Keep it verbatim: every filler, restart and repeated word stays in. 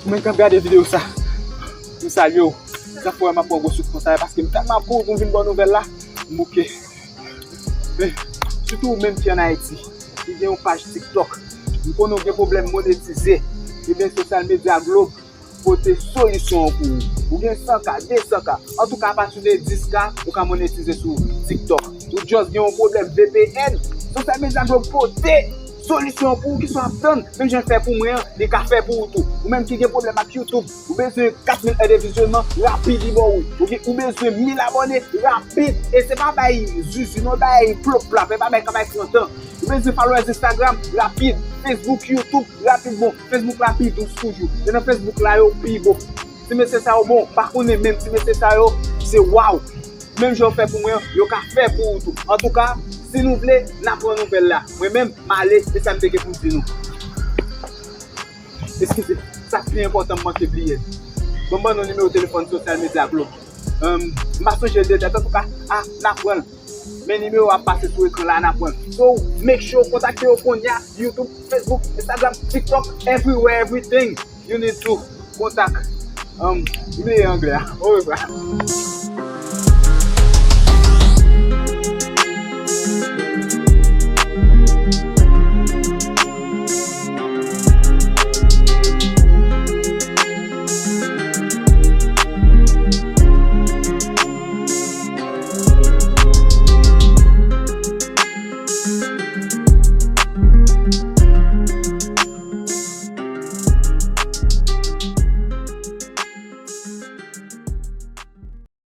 Ou menm k ap gade videyo sa, m salye w. Sa fè m ap pran gwo souf konsa, paske m tèlman ap kouri pou m vin ba w nouvèl la, m bouke. Men, sitou ou menm ki ann Ayiti, ki gen yon paj TikTok, m konnen w gen pwoblèm monetize, ebyen Social Media Globe pote solisyon an pou ou. Ou gen san K, de san K, antouka apati de dis K, ou ka monetize sou TikTok. Ou just gen yon pwoblèm V P N, Social Media Globe pote solisyon pou ou ki sa w ap tann, menm jan l fè pou mwen an, li ka fè pou ou tou. Ou menm ki gen pwoblèm ak YouTube, ou bezwen kat mil è de vizyonman, rapid li ba w. Ou gen, ou bezwen mil abòne, rapid. E se pa bay zuzu non, bay plop plap, e pa bay ka bay trant an. Ou bezwen followers Instagram, rapid. Facebook, YouTube, rapid. Bon, Facebook la pi dous toujou. Se nan Facebook la yo pi bon. Ti mesye sa yo bon, pa konnen menm ti mesye sa yo, se waw. Menm jan yo fè pou mwen, yo ka fè pou ou tou. Antouka, si nou vle, n a pran nouvèl la. Mwen menm, m ale, se sa m te gen pou m di nou. Eskize, sa k pi enpòtan m manke bliye. Bon, m ban nou nimewo telefòn Social Media Globe. M pa sonje l de tèt, antouka, a, n a pran l. Men nimewo a ap pase sou ekran la, n a pran l. So, make sure w kontakte yo kounye a, YouTube, Facebook, Instagram, TikTok, everywhere, everything. You need to contact, um, m bliye anglè a. Orevwa.